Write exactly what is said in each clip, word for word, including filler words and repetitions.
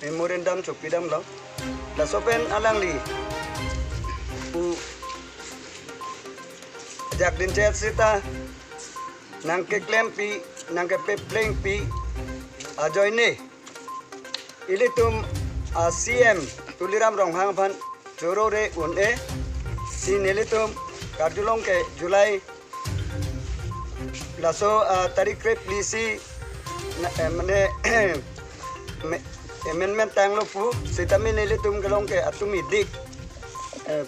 memorandum chopidamlo. Laso pen alangli pu jakdin chet seta nangkeklempi, nangkepeplengpi ajoine ilitum a C M Tuliram Ronghang aphan choro re un-e, si nelitum karjulong ke July laso, ah, tarik krepli si na, eh, mane me- amendment tanglo pu, sitame nelitum kelong ke atum idik, eh,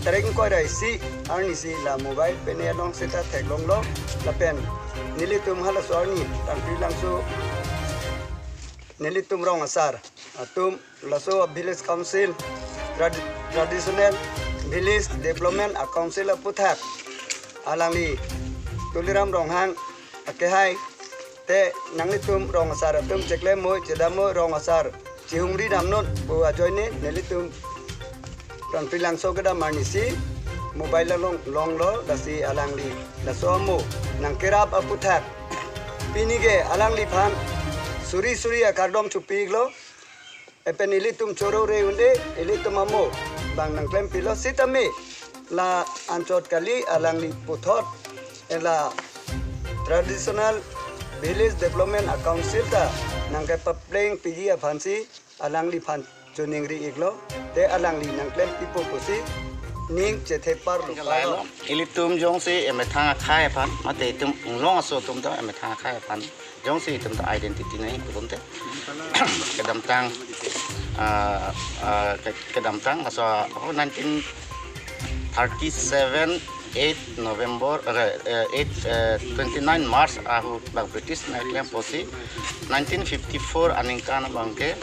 tarik ingkoi ra isi arni si la mobile pene along seta theklonglo, lapen nelitum halaso arni Tangpi Langso nelitum rong asar atum laso village council, trad- traditional village development a council aputhak alangli Tuliram Ronghang akehai te nanglitum rong asar atum cheklem moi chedam moi, rong asar chihungri damnon pu ajoine nelitum Tangpi Langso kedam arni si mobile along longlo, lasi alangli laso amo nangkerap aputhak pini ke alangliphan suri suri akardom chopiklo. Lapen ilitum choro re un-e, ilitum amo bang nangklempilo, sitame la anchot kali alangli puthot, eh, la traditional village development a council ta nangkepaplengpiji aphansi alangliphan choningri-iklo, te alangli nangklempipo pusi ning chethe parlo. Lailo, ilitum jongsi emethang akhai aphan, mate itum inglong aso atum ta emethang akhai aphan jongsi itum ta identity nangji pulote kedamtang, ah, ah, ke- kedamtang laso, oh, nineteen thirty-seven eight November, eh, eh, eight, eh, twenty-nine March ahut bang British nangkeklem apotsi nineteen fifty-four aningkan abangke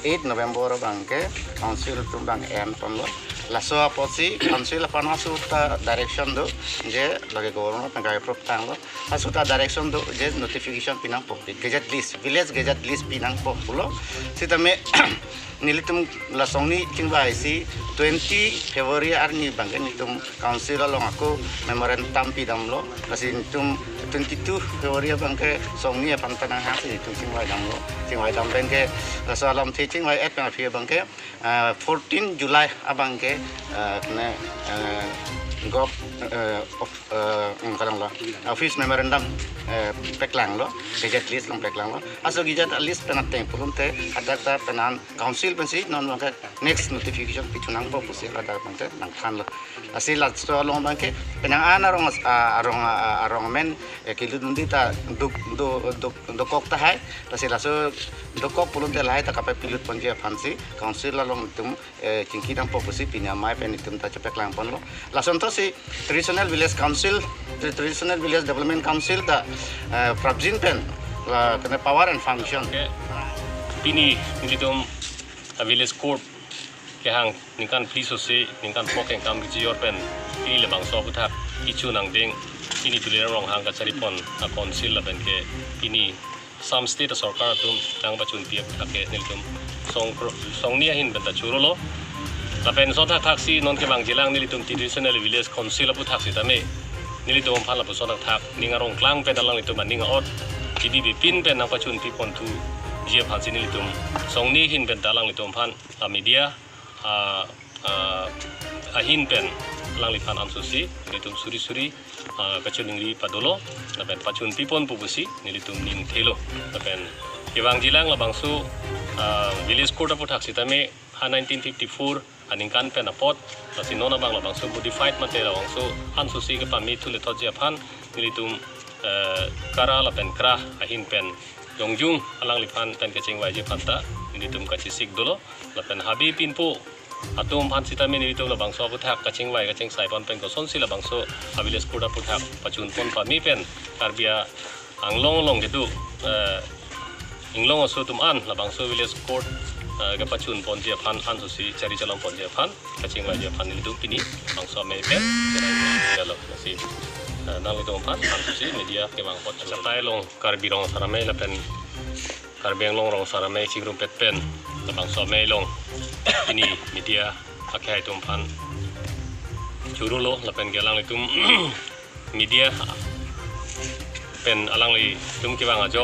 eight November abangke council atum bang enponlo. Laso apotsi council aphan halaso ta direction do, je lake governor aphan approve tanglo. Halaso ta direction do je notification pinangpo, gazette list, village gazette list pinangpo pulo. Sitame nelitum la Songni chingvai si twenty February arni abangke nelitum council along ako memorandum pidamlo. Lasi nelitum twenty-two February abangke Songni aphan ta nanghangsi nelitum chingvai damlo. Chingvai dam pen ke laso alamthe chingvai-et pen aphi abangke, ah, fourteen July abangke, ah, kene, ah, gov, ah, of, ah, hmm, kadanglo, office memorandum, eh, paklanglo, gazette list along paklanglo. Halaso gazette list pen ateng pulote hadak ta penang council pensi non abangke next notification pithunangpo pusi hadak abangke nangthanlo. Lasi laso along abangke penang an arong as- ah, arong, ah, arong amen, eh, kelut un-e ta duk- do- duk- dokok tahai. Lasi laso dokok pulote lahai ta kapapilutponji aphansi council along itum, eh, chingkidampo pusi pini amei pen itum ta chepaklangponlo. Lasonthotsi traditional village council, tra- traditional village development council ta, eh, prapjin pen la kene power and function. Ke pini nelitum, ah, village court kehang ningkan phli sosi ningkan phongo kengkam kejor pen pini labangso aputhak kecho nangding, pini Tuliram Ronghang kacharipon a council lapen ke pini Assam State sorkar atum nangpachunpi aputhak ke nelitum Song- Songni ahin pen ta chorolo. Lapen lason thakthaksi non kevangjilang nelitum traditional village council aputhak sitame nelitum aphan lapuson thakthak ning arong klang pen alanglitum aning a-ot kebi bipin pen nangpachunpiponthuji aphansi nelitum Songni ahin pen ta alanglitum aphan, ah, media, ah, ah, ahin pen alangliphan ansosi nelitum suri suri, ah, kachoningri padolo, lapen pachunpiponpo pusi nelitum ning thelo. Lapen kevangjilang labangso, ah, village court aputhak sitame ha nineteen fifty-four aningkan pen apot, lasi non abang labangso modified mate labangso ansosi kepame thu lethotji aphan nelitum, eh, KARA lapen KRA ahin pen jongjung alangliphan pen kachingvaiji aphan ta nelitum kachesik dolo. Lapen habe pinpo atum aphan sitame nelitum labangso aputhak kachingvai kachingsaipon pen kosonsi labangso a village court aputhak pachunpon pame pen Karbi Anglong along kedo, eh, inglong aso atum an labangso village court, eh, kepachunponji aphan ansosi chari chalongponji aphan kachingvaiji aphan nelitum pini labangso amei pen cherai dolo. Lasi, eh, nanglitum aphan ansosi media kevangpon. Chatai along Karbi Rong Asar Amei lapen Karbi Anglong Rong Asar Amei chingrumpet pen labangso amei along pini media akhai atum aphan chorolo lapen ke alanglitum media pen alanglitum kevang ajo